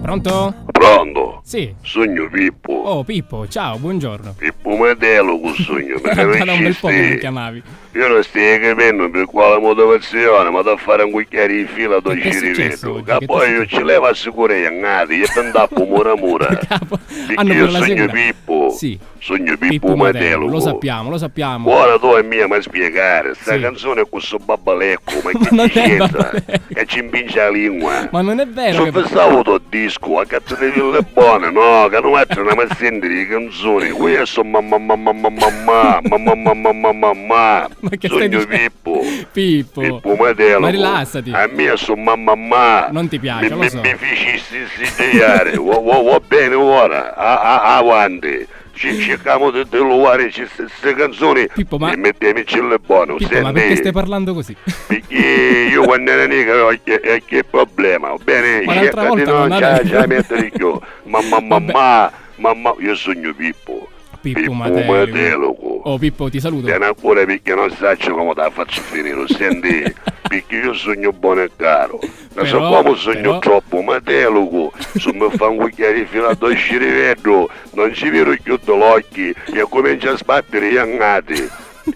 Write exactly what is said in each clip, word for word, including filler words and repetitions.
Pronto? Pronto? Sì. Sugnu Pippu. Oh, Pippo, ciao, buongiorno. Pippu Matelu cu sugnu, mi Era da un bel po' che non conoscisti? Chiamavi. Io non stia capennu pi quali motivazioni, ma da fare un cucchiari di fila do Che, che è successo oggi? Che ti è successo? Poi io ci levo a sicura e ngati, io ti ndappu mura mura. Capo, hanno pure la sicura. Pippu. Sì. Sugnu Pippu Matelu, lo sappiamo, lo sappiamo. Ora tu e mia mi spiegare, sta canzone è cu su babbaleccu, ma che ci c'entra? Che ci impinge la lingua. Ma non è vero. Su che fissavo to disco, a cazzo di ville buone, no, che non altro non mi sentire le canzoni. Qui è so mamma mamma mamma mamma mamma mamma mamma. Ma che stai dicendo? Sugnu Pippu. Pippo. Pippu Matelu. Ma rilassati. A mia so mamma mamma. Non ti piace, lo so. Mi, mi, mi fici si, si, si, va, va, va bene ora, a, a, avanti. Ci, circamu di, di luari sti, sti canzuni. Pippo, ma e mettemici le buone, Pippo, ma perché stai parlando così? Perché io quando ero nico, e che, e che problema? Bene, ma l'altra volta non c'è, c'è da mettere più. Mamma, mamma, mamma, io sogno Pippo. Pippo Matelico. Oh, Pippo, ti saluto. Tieni ancora perché non saccio come ti la faccio finire, senti, perché io sogno buono e caro. Ma so come sugnu troppu matelicu, su mi fa un cucchiari fino a do sciriveddu, non ci viru chiù do l'occhi e cumincia a sbattiri i angati.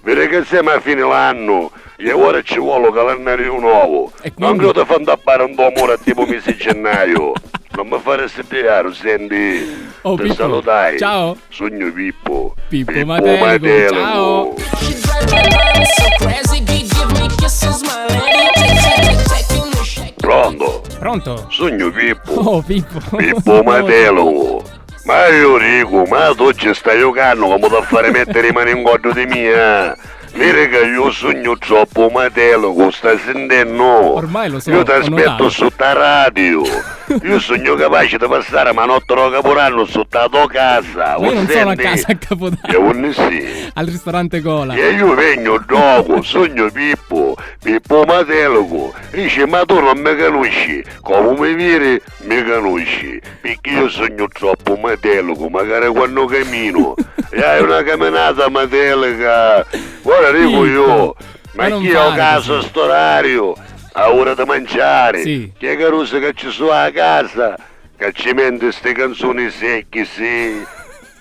Viri che semu a fini l'annu e ora ci voli u calannariu novu. Non credo fa ndappari un do mura tipo misi gennaio. Non mi fari siddiaru, senti. Oh, ti salutai. Ciao. Sugnu Pippo. Pippo Matelico, ciao. Pronto? Pronto? Sugnu Pippo. Oh, Pippo. Pippo Matelico. Ma io dico, ma tu ci stai giocando come da fare mettere i mani in coddu di mia? Viri ca io sugnu troppu matelicu, sta sintennu? Ormai lo so, io t'aspetto sutta radio. Io sugnu capaci di passare ma notte ro capurannu sutta a to casa. Ma io non sono a casa a Capodanno. E unni si? Al ristorante Gola. E io vegnu docu, sugnu Pippo, Pippo Matelicu. Dici, ma tu non mi canusci? Comu mi viri, mi canusci. Picchì io sugnu troppu matelicu, macari quannu caminu. E hai una caminata matelica. Ora dico io, ma chi è o caso st'orariu? A ura di manciari. Sì. Che carusi ca ci su a casa, ca ci menti sti canzuni secchi, sì.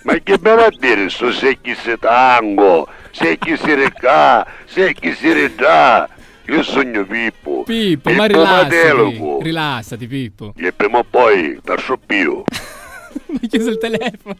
Ma chi veni a diri stu secchi si tango, secchi si ri ca, secchi si ri dda? Io sugnu Pippu. Pippo, ma rilassati, rilassati, Pippo. E prima o poi t'asciuppìu. Mi ha chiuso il telefono.